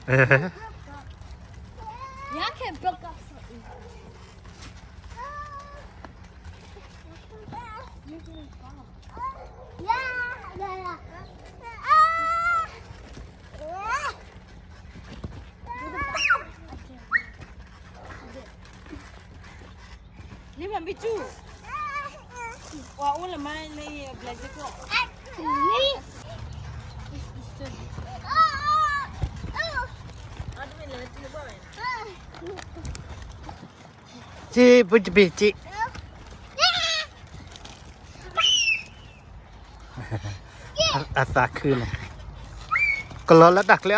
Yeah, I can broke up something. Yeah, yeah, yeah. Ah! Yeah. Lima bicu. Wa ula mai lei belajar ko. Aduh, lewat sini, Bang. စံး ပူတပံၤ စံး အသးခုန့ၣ် ကလီၤလၢတၢ်ချ့အီၤ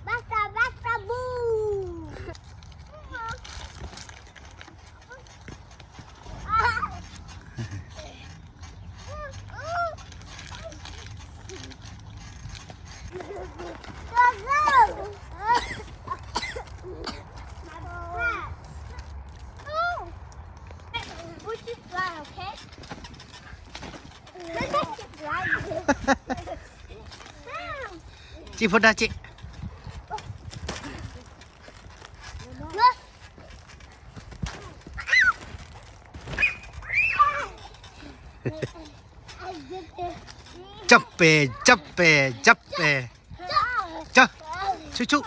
Basta, basta, boo! Cik, ဖိဒါ cik. ကၠၢ်ပဲာ် ကၠၢ်ပဲာ် ကၠၢ်ပဲာ် ကၠၢ် ဆူၣ်ဆူၣ်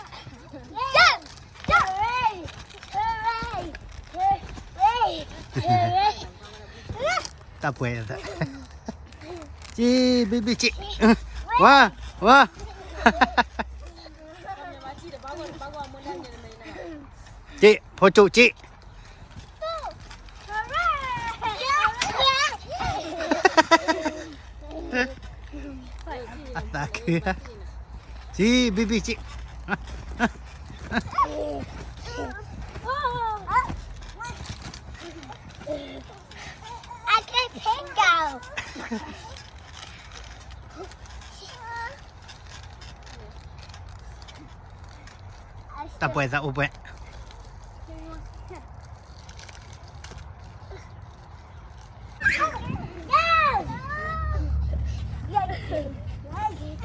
တၢ်ပှဲၤ ကၠံၣ် ဘံၣ်ဘံၣ် ကၠံၣ် ဝါ ဝါ ကၠံၣ် ဖိကၠိၣ် ကၠံၣ် အသးခု ကၠံၣ် ဘံၣ်ဘံၣ် ကၠံၣ် I can pink out. တၢ်ပှဲၤသးအိၣ်ပှဲၤ က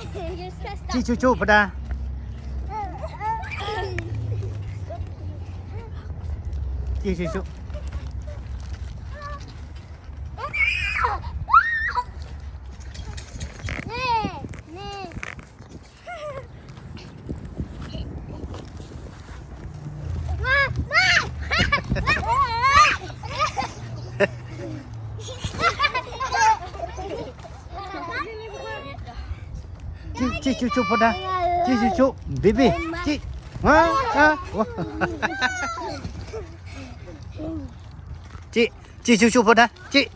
ၠံၣ်ဆူၣ်ဆူၣ် ဖိဒါ ကၠံၣ်ဆူၣ်ဆူၣ် ကၠံၣ်ဆူၣ်ဆူၣ် ဖိဒါ ကၠံၣ်ဆူၣ်ဆူၣ် ဘံၣ်ဘံၣ် ကၠံၣ် ဝါ ကၠံၣ် ကၠံၣ်ဆူၣ်ဆူၣ် ဖိဒါ ကၠံၣ်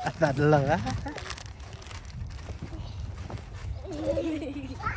အသးတလီၤဧါ ကၠံၣ်